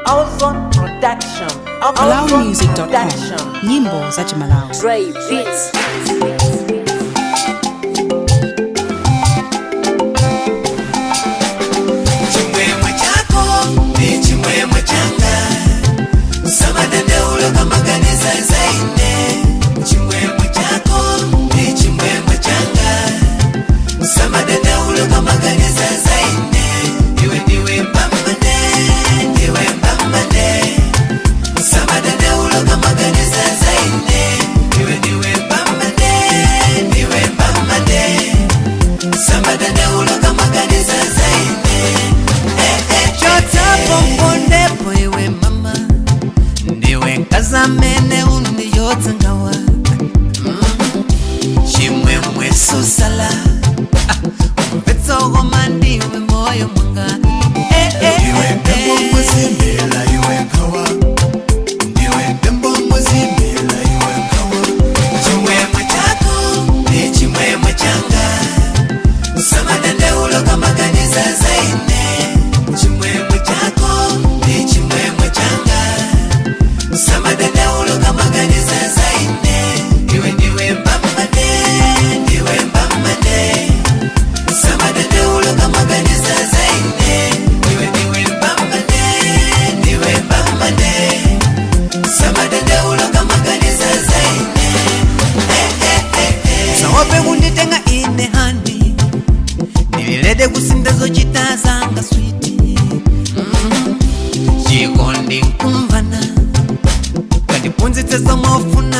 Ozone Production. MalawiMusic.com. Production. Nyimbo za Chimalawi. Dre Beats. Chimwemwe chako ni chimwemwe changa, samadandaulo kamaganiza zaine. Chimwemwe chako ni chimwemwe changa, samadandaulo kamaganiza zaine. Iwe ndiwe mbambane, ndiwe mbambane, samadandaulo kamaganiza zaine. Iwe ndiwe mbambane, ndiwe mbambane, samadandaulo kamaganiza zaine. Chotsapo mpondepo iwe mama, ndiwe nkazamene undiyotsangawa. Chimwemwe susala umvetsogoma ndiwe moyo mwanga. Ndiwe ndembo muzimila iwe nkawa, ndiwe ndembo muzimila iwe nkawa. Chimwemwe chako ni chimwemwe changa, samadandaulo kamaganiza zaine. Chimwemwe chako ni chimwemwe changa, samadandaulo kamaganiza zaine. Iwe ndiwe mbambane, ndiwe mbambane, samadandaulo kamaganiza zaine. Iwe ndiwe mbambane, ndiwe mbambane, samadandaulo kamaganiza zaine. Sawape kunditenga ine handi, ndililede kusinda zochita zanga switi. Chikondi nkumvana, kandipunzitse zomwe ufuna.